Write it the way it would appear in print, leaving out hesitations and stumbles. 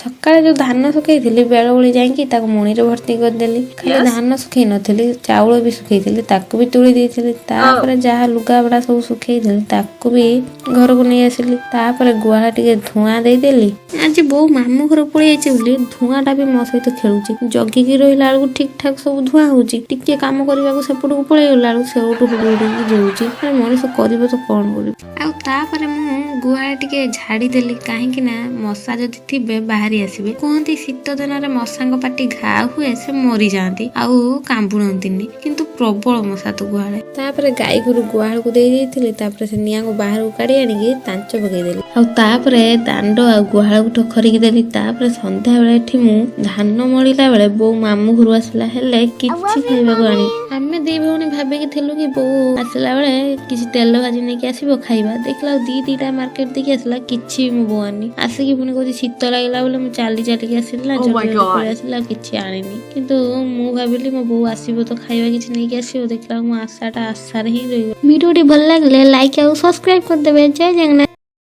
ସକାଳେ ଯେଉଁ ଧାନ ଶୁଖେଇଥିଲି, ବେଳଓଳି ଯାଇକି ତାକୁ ମୁଣିରେ ଭର୍ତ୍ତି କରିଦେଲି। ଖାଲି ଧାନ ଶୁଖେଇ ନଥିଲି, ଚାଉଳ ବି ଶୁଖେଇଥିଲି, ତାକୁ ବି ତୁଳି ଦେଇଥିଲି। ତାପରେ ଯାହା ଲୁଗାପଟା ସବୁ ଶୁଖେଇଥିଲି, ତାକୁ ବି ଘରକୁ ନେଇ ଆସିଲି। ତାପରେ ଗୁହାଳ ଟିକେ ଧୂଆଁ ଦେଇଦେଲି। ଆଜି ବୋଉ ମାମୁଁ ଘର ପଳେଇ ଯାଇଛି ବୋଲି ଧୂଆଁଟା ବି ମୋ ସହିତ ଖେଳୁଛି। ଜଗିକି ରହିଲା ବେଳକୁ ଠିକ ଠାକ ସବୁ ଧୂଆଁ ହଉଛି, ଟିକେ କାମ କରିବାକୁ ସେପଟକୁ ପଳେଇ ଗଲା ବେଳକୁ ସେଉଠୁ ହୁଡି ହୁଡିକି ଜଳୁଛି। ମାନେ ମଣିଷ କରିବ ତ କଣ କରିବ? ଆଉ ତାପରେ ମୁଁ ଗୁହାଳ ଟିକେ ଝାଡ଼ି ଦେଲି, କାହିଁକି ନା ମଶା ଯଦି ଥିବେ ବାହାରି ଆସିବେ। କୁହନ୍ତି ଶୀତ ଦିନରେ ମଶାଙ୍କ ପାଟି ଘା ହୁଏ, ସେ ମରିଯାଆନ୍ତି ଆଉ କାମୁଡ଼ନ୍ତିନି। କିନ୍ତୁ ପ୍ରବଳ ମଶା ତ ଗୁହାଳେ। ତାପରେ ଗାଈ ଗୋରୁ ଗୁହାଳକୁ ଦେଇ ଦେଇଥିଲି। ତାପରେ ସେ ନିଆଁକୁ ବାହାରକୁ କାଢି ଆଣିକି ତାଞ୍ଚ ପକେଇଦେଲି। ଆଉ ତାପରେ ଦାଣ୍ଡ ଆଉ ଗୁହାଳକୁ ଖରିକି ଦେଲି। ତାପରେ ସନ୍ଧ୍ୟାବେଳେ ଏଠି ମୁଁ ଧାନ ମଳିଲା ବେଳେ ବୋଉ ମାମୁଁ ଘରୁ ଆସିଲା, ହେଲେ କିଛି ଖାଇବାକୁ ଆଣି। ଆମେ ଦି ଭଉଣୀ ଭାବିକି ଥିଲୁ କି ବୋଉ ଆସିଲା ବେଳେ କିଛି ତେଲ ଭାଜି ନେଇକି ଆସିବ, ଖାଇବା। ଦେଖିଲା ଆଉ ଦି ଦିଟା ମାର୍କେଟ ଦେଇକି ଆସିଲା, କିଛି ବି ମୋ ବୋଉ ଆଣିନି। ଆସିକି ପୁଣି କହୁଛି, ଶୀତ ଲାଗିଲା ବୋଲି ମୁଁ ଚାଲି ଚାଲିକି ଆସିଲି ନା Oh my ଜଲ୍ଦି ଜଲ୍ଦି God. ପଳେଇ ଆସିଲା, ଆଉ କିଛି ଆଣିନି। କିନ୍ତୁ ମୁଁ ଭାବିଲି ମୋ ବୋଉ ଆସିବ ତ ଖାଇବା କିଛି ନେଇକି ଆସିବ। ଦେଖିଲା ବେଳକୁ ମୋ ଆଶାଟା ଆଶାରେ ହିଁ ରହିବ। ଭିଡ଼ିଓଟି ଭଲ ଲାଗିଲେ ଲାଇକ୍ ଆଉ ସବସ୍କ୍ରାଇବ କରିଦେବେ। ଜୟ ଜଗନ୍ନାଥ।